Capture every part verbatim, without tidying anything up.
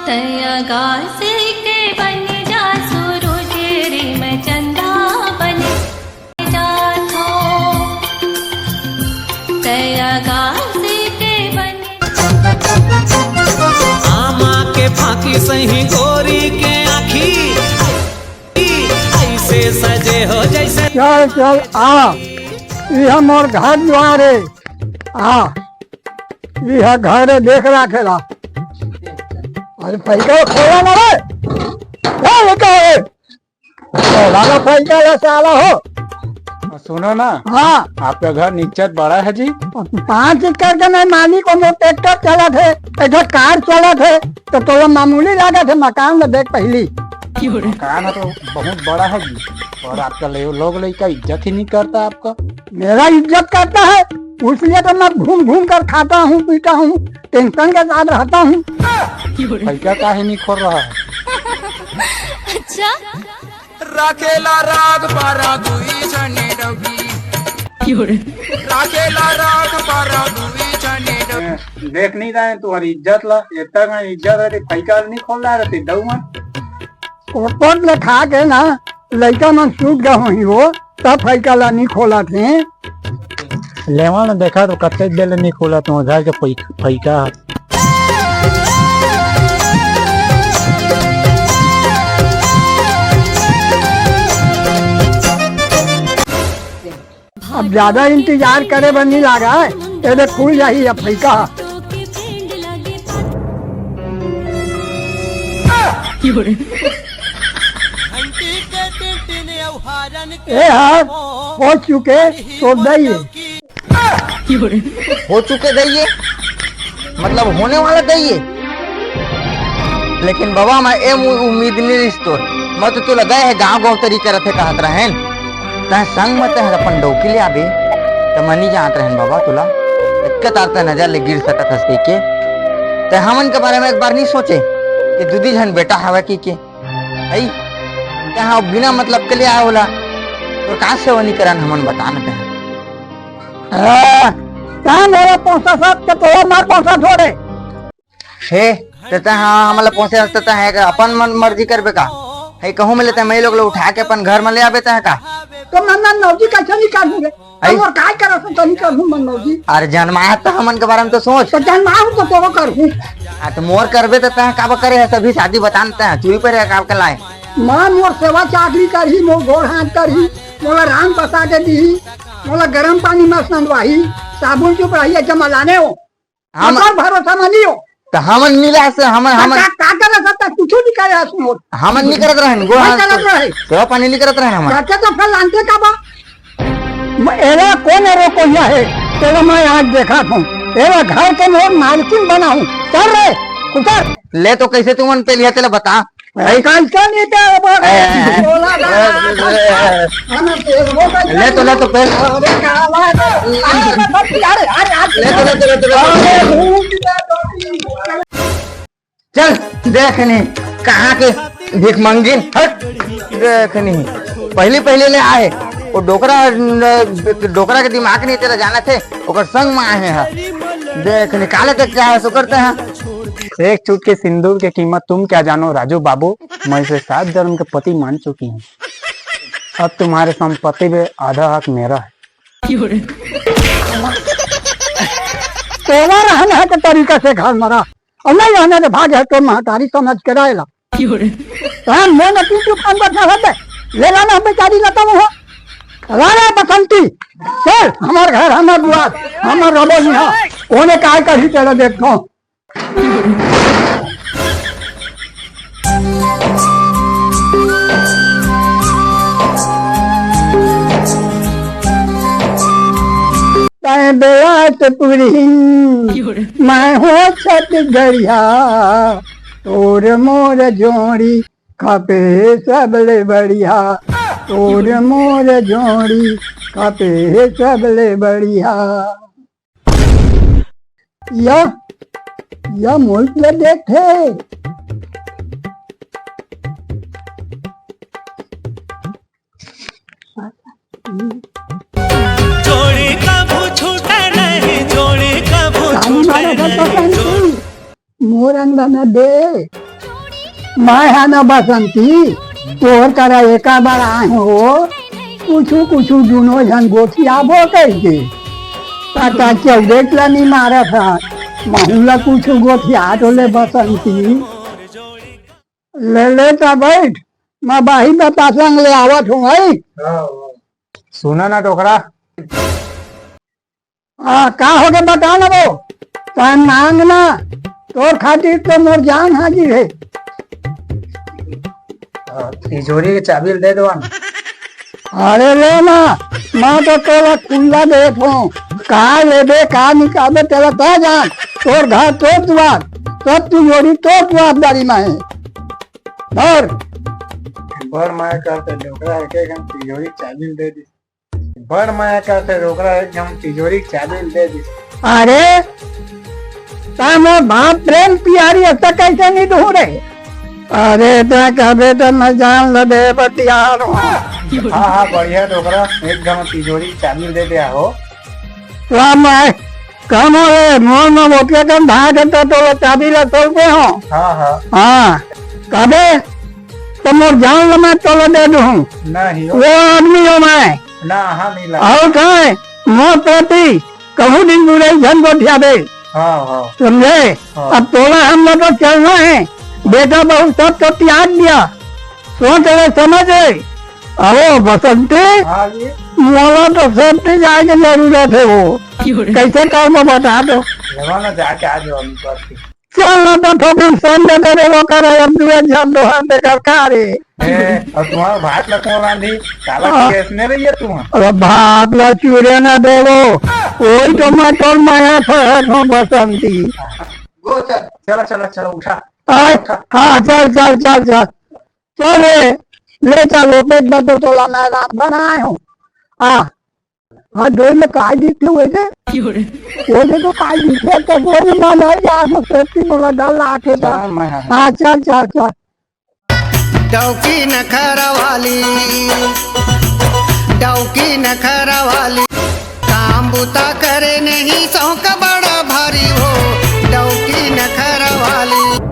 तैं आकाश के बन जा सूरज रे, मैं चंदा बन जाथों। तैं आकाश के बन आमा के फांकी सही गोरी के आँखी, ऐसे सजे हो जैसे चल चल आ, यह मोर घर दुआर है। आ, यह घर है, देख रखेला। अरे पैसा खोला ना रे, क्या लेता है? खोला ना पैसा ला साला हो। सुनो ना, हाँ। आपका घर निच्चट बड़ा है जी। पाँच एकड़ के नहीं मालिक, वो ट्रैक्टर चलत है, एक कार चलत है, तो तोला मामूली लागत है मकान में। देख पहली। मकान है तो बहुत बड़ा है जी, और आपका ले-, लोग लइका इज्जत ही नहीं करता आपका। मेरा इज्जत करता है, उसलिए तो मैं घूम घूम कर खाता हूँ, पीता हूँ, टेंशन के साथ रहता हूँ। पैसा काहे नहीं खोल रहा है? अच्छा। राखेला राग पारा दुई झने डौकी। राखेला राग पारा दुई झने डौकी। देख नहीं रहे तुम्हारी इज्जत ला, इतना का इज्जत है, फैका नहीं खोल रहा रहते दऊ मन। ओपन ले खा के ना, लइका मन सूत गए होही वो, तब फैका ला नहीं खोला थे। लेवा ना देखा तो कत्ते देर ले नहीं खोला तो घर के फै-, फैका। अब ज्यादा इंतजार करे बर नहीं लागा है, ये देख खुल जाही अब फैका। ए हा, हो चुके तो दई। हो चुके दई, मतलब होने वाला दई। लेकिन बाबा, मैं ए मु-, उम्मीद नहीं रिस तोर। मैं तो तोला दे है गाँव गाँव तरी करत है कहत रहेन। तैं संग में तैं अपन डौकी ले आबे, त मैं नहीं जानत रहेन बाबा तोला। इतके तार तैं नजर ले गिर सकत हस कहिके। तैं हमन के बारे में एक बार नहीं सोचे कि दू दी झन बेटा हवे कहिके। आई, तैं बिना मतलब के ले आए होला, तो का सेवा नहीं करन हमन बता न तैं। हाँ, तैं मोला पहुंचा सब के तोला मार पहुंचा छोड़े। हे, ते तैं हाँ, हमला पहुंचे हस, ते तैं अपन मन मर्जी करबे का? हे, कहूं में लेते मैं लोग ला उठा के अपन घर में ले आबे तैं का? तो मन नौजी कैसे नहीं कर दूंगे? आई। और काय करत हस तनी कर हूं मन नौजी। अरे जन्मा है तो हमन के बारे में तो सोच। तो जन्मा हूं तो तोरो कर हूं। आ तो मोर करबे तो तैं काबर करे है, सभी शादी बतान तैं, चुई पर है काबर के लाए। मां मोर सेवा चाकरी करही, मोर गोड़ हाथ करही, मोला राम बसा के दीही, मोला गरम पानी में स्नान वाही, साबुन चुप रही, अच्छा मलाने हो। हम अपन भरोसा में नहीं हो। तो हमन मिला से हमन, हमन का, का करत हस तैं? कुछ नहीं करे हस मोर। हमन नहीं करत रहन, गोड़ मैं हाथ करत रहे। सेवा पानी नहीं करत रहन हमन। करते तो फिर लानते का बा? म-, एला कौन है रोकोइया है? तेरा मैं आज देखा था। एला घर के मोर मालकिन बना हूँ। चल रे, उतर। ले तो कैसे तुमन पे लिया तेला बता। भाई। कैसे नहीं तेरा बोल रहे? ए, बोला ना, ए, ना, ए, ना, ना, तेरे वो कैसे ले तो, ले तो पहले। अरे, काला है। अरे, अरे, अरे, अरे, ले तो, ले तो, ले तो, ले तो। अरे, भूख जा तो। चल, देख नहीं, कहाँ के भिखमंगिन, हट, देख नहीं। पहली, पहली ले आए, वो डोकरा, न, डोकरा के दिमाग नहीं तेरा जाना थे, ओकर संग में आए हैं। देख नहीं, काले तक क्या है, सो करते हैं। एक चुटकी सिंदूर की कीमत तुम क्या जानो राजू बाबू, मैं इसे सात जन्म के पति मान चुकी हूँ। अब तुम्हारे संपत्ति में आधा हक मेरा है। तोला रहना है तो तरीका से घर मरा, और नहीं रहना तो भाग है, तो महतारी समझ के रहेला। हाँ, मैं न तू चुप हम बैठा होते, ले लाना बेचारी लता वो। अरे बसंती, चल, हमार घर, हमार दुआर, हमार रबो निहा, ओने काय करही तेरा देखो। तैं बेलासपुरी, मैं हो छत्तीसगढ़िया, तोर मोर जोड़ी खपे सबले बढ़िया, तोर मोर जोड़ी खपे सबले बढ़िया। या, या मोहित ला देखे। जोड़ी कभू छूटे नहीं, जोड़ी कभू छूटे नहीं। मोर अंगना में दे। मैं हा ना बसंती, तोर करा एका बार आए हो, कुछु कुछु दुनो झन गोठियाबो कहिके। पता चल देख ला नी मारत हा, महू ला कुछु गोठिया तो ले बसंती। ले ले ता बैठ, मैं बाही बतासंग ले आवत हूँ भाई। सुना ना डोकरा। हाँ, का हो गया बता ना वो। तैं मांग ना, तोर खातिर तो मोर जान हाजिर है। हाँ, तिजोरी के चाबी दे दो ना। अरे ले ना, मैं तो तोला खुला देत हूँ। का लेबे, का निकालबे, तेला तैं जान। तोर घर, तोर दुआर, तोर तिजोरी, तोर दुआर बारी में है। धर। बड़ माया करते डोकरा है के हम तिजोरी चाबी दे दी। बड़ माया करते डोकरा है कि हम तिजोरी के चाबी दे दी। अरे, ता मोर बाप प्रेम पियारी, ऐसा कैसे नहीं दूँ रे? अरे, तैं कहबे तो मैं जान ल दे बतियार हूँ। हाँ, हाँ, बढ़िया डोकरा, एक घन तिजोरी के चाबी दे दे हो। राम आए, कम हो रे, मोर में ओतके कन धाक है तो तोला चाबी ला सौंपे हो। हाँ, हाँ। हाँ, कहबे तो मोर जान ल मैं तोला दे दूँ। नहीं हो। वो आदमी हो मैं। ना, हाँ, नहीं लगा। और कहे, मोर प्रति कहूँ दिन बुराई झन गोठियाबे। हाँ, हाँ। समझे? हाँ। अब तोला हम लोग को चलना है, बेटा बहू सब तो त्याग दिया, सोच ले, समझ ले। अरे बसंती, हाँ जी। मोला तो सब चीज आए के जरूरत है वो। क्यों रे? कैसे काम में बता दो। लेवा ना जाके आ जाओ, हम बात की। चल ना तो थोड़ी सन दे दे वो करे, हम दुए जान दो हाथ दे कर का रे। ए, और तुम्हारा भात ला कौन रांधी? काला हाँ। केस ने रही है तुम? अरे भात ला चूरे ना देवो, वही तो मैं तोर माया था, था बसंती। चला, चला, चला, उठा। हाँ, हाँ, चल, चल, चल, चल। चल रे, ले चल, वो पेट में तो तोला मैं रात बनाए हूँ। हाँ, हाँ, डोर में काई दिखते हुए थे। वो दे तो काई दिखते, तो वो भी ना ले जा, तो सेफ्टी मोला डर लागे था। चल, मैं हाँ। हाँ, चल, चल, चल। डौकी नखरा वाली, डौकी नखरा वाली, काम बुता करे नहीं शौक बड़ा भारी हो, डौकी नखरा वाली।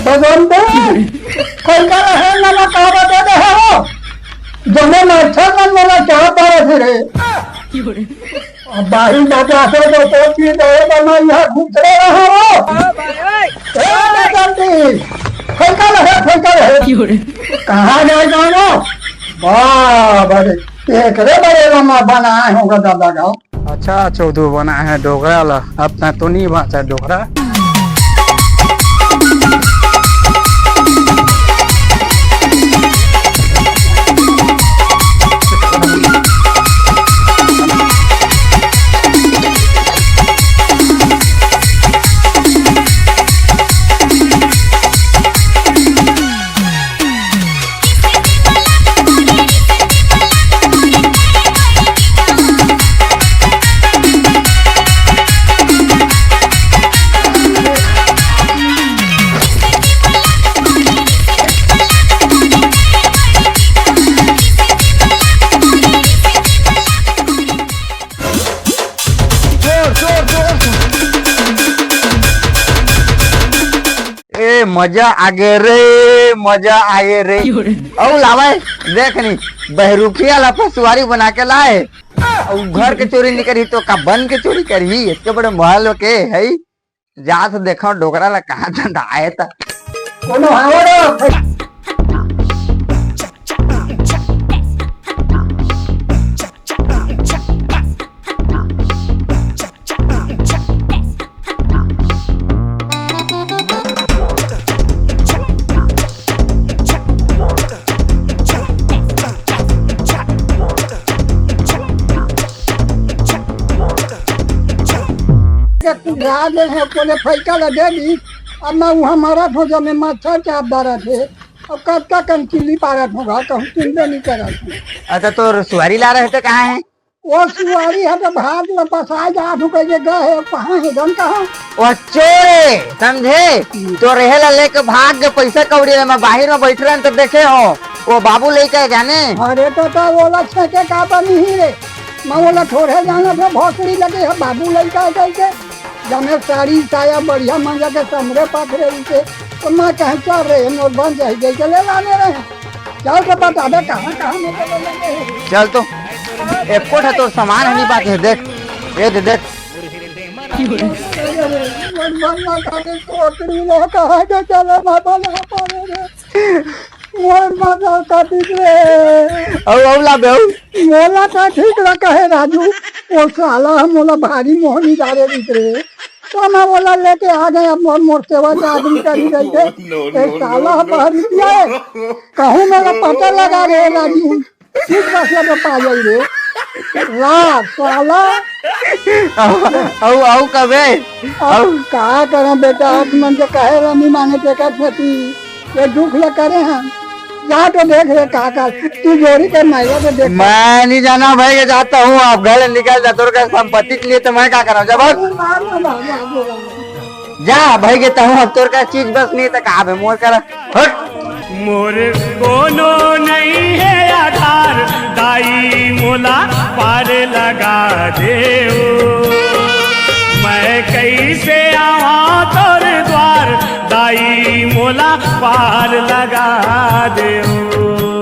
बसंती, फइका रहे ना, ना का बता दे हो। जमे मच्छर मन मोला चाह पावे फिरे। अब बाहिर बता से तो सोच के दे बना यहाँ घूम रहे हो। ए, बसंती, फइका रहे, फइका रहे। कहाँ जाए जानो? बाबा रे, एकरे बड़े लम्बा बनाए होगा दादा गाँव। अच्छा चौधू बना है डोकरा ला, अब तक तो नहीं बाँचा डोकरा। जोर, जोर, जोर। ए, मजा आगे रे, मजा आगे रे। क्यों रे? अउ लावय, देख नी, बहरूपिया ला पसुवारी बना के लाए। अउ घर के चोरी नइ करही तो का बन के चोरी करही? इतने बड़े महल के है, जात देखो डोकरा ला कहाँ धंधाए त। कोनो हावरो। के कुंधा दे हे, कोने फइका ला दे दी। अब मैं उहाँ मरत हो, जब मैं मच्छर चाप डारत हे। अब कब तक हम किल्ली पारत होगा, कहूँ सुनबे नहीं करत हे। अच्छा, तो सुवारी ला रहे थे, कहाँ है? वो सुवारी ह तो भाग ल पसाए जात हूँ कहिके गए हे, कहाँ हे जन कहाँ? वो चोर हे, समझे? हम्म। तो रेहे ला लेके भाग गे, पैसा कौड़ी ले। मैं बाहिर में बैठ रहे तो देखे हो, वो बाबू लइका हे जाने। अरे तो, तो ओला छेके का बनी ही रे, मैं ओला थोड़े जाना था, भोसड़ी लगे है बाबू लइका कहिके। जाने साड़ी साया बढ़िया मंगा के समरे पाथरे उसे, तो मैं कहे चल रे मोर बन जाही, जैसे ले लाने रहे। चल के बता दे कहाँ कहाँ में तो ले लेंगे। चल तो, एको ठा तोर सामान हनी बात है, देख, ये दे देख। मोर बन ना काटे कोटड़ी ले कहाँ के चले ना बना पावे रे। मोर माता का ठीक रे। अउ, अउ ला बे, अउ। मोला का ठीक ला कहे राजू, वो साला ह मोला भारी मोहनी डारे दिस रे। तो मैं ओला लेके आ गए, अब मोर, मोर सेवा के आदमी करी रही थे। ए साला ह बाहर निकले। कहूँ मेरा पता लगा रे राजू, ठीक बस लगे पा जाई रे। ला, साला। अउ, अउ, अउ कबे? अब अउ का करें बेटा, आप मन के कहे ला नहीं माने, तेकर सेती ये दुख ल करे हैं। जा तो देख रे काका, तिजोरी के मैला तो देख। मैं नहीं जाना भाई, जाता हूँ, आप घर निकल जा, तोर का संपत्ति के लिए तो मैं का करूँ, जा भाग। जा भाई, गे तहूँ, अब तोर का चीज बस नहीं तो का बे मोर करा, हट। मोर कोनो नहीं है आधार, दाई मोला पार लगा देव। मैं कैसे आवा तोर द्वार, दाई मोला पार लगा देव।